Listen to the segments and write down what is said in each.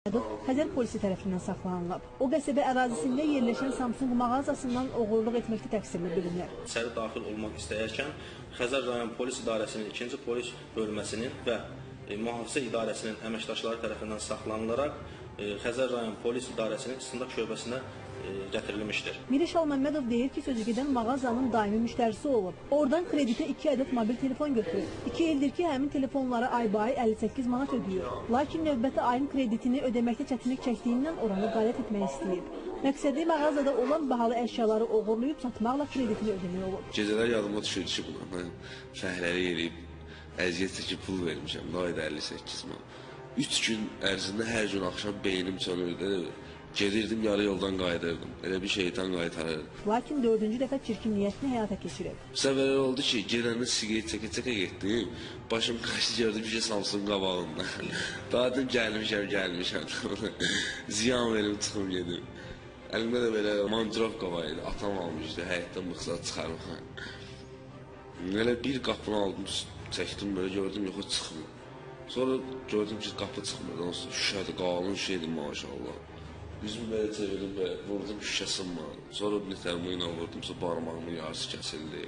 Xəzər polisi tərəfindən saxlanılıb. O qəsəbə ərazisində yerləşən Samsung mağazasından oğurluq etməkdə təqsirli bilinir. İçəri daxil olmaq istəyərkən Xəzər rayon polis idarəsinin 2-ci polis bölməsinin və mühafizə idarəsinin əməkdaşları tərəfindən saxlanılaraq Xəzər rayon polis idarəsinin İstintaq şöbəsinə gətirilmişdir. Miri Şalməmmədov deyir ki, sözügedən mağazanın daimi müştərisi olub. Oradan kreditə 2 ədəd mobil telefon götürüb. 2 ildir ki, həmin telefonlara aybaay 58 manat ödəyir. Lakin növbəti ayın kreditini ödəməkdə çətinlik çəkdiyindən oranı qarət etmək istəyib. Məqsədi mağazada olan bahalı əşyaları oğurlayıb satmaqla kreditini ödəmək olub. Gecələr yadıma düşürdü ki, buna mən fəhləli yeriyib, əziyyət çəkib pul vermişəm, ayda 58 manat. 3 gün ərzində hər gün axşam beynim sönürdü. Gedirdim, yarı yoldan qayıdırdım. Elə bir şeytan qaytarırdı. Lakin 4-cü dəfə çirkin niyyətini həyata keçirib. Bu səfər elə oldu ki, gedəndə siqaret çəkə-çəkə getdim. Başım qaçdı, gördüm ki, Samsung qabağında. Daha dedim, gəlmişəm. Ziyan verim, çıxım gedim. Əlimdə də belə mandirovka var idi. Atam almışdı, həyətdən mıxzat çıxarmağa. Elə bir qapını aldım, çəkdim belə, gördüm, yox, çıxmır. Sonra gördüm ki, qapı çıxmır. Şüşədir, qalın şüşədir maşallah. Üzümü belə çevirdim, belə vurdum, şüşə sınmadı. Sonra bir tərimi ilə vurdum, sonra barmağımın yarısı kəsildi.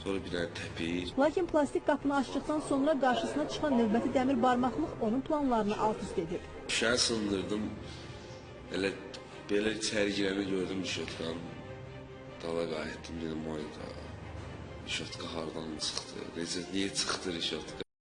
Sonra bir dənə təpik. Lakin plastik qapını açdıqdan sonra qarşısına çıxan növbəti dəmir barmaqlıq onun planlarını alt üst edib. Şüşəni sındırdım. Elə belə içəri girəndə gördüm rişotkanı. Dala qayıtdım, dedim, ayda. Rişotka hardan çıxdı? Necə, niyə çıxdı rişotka?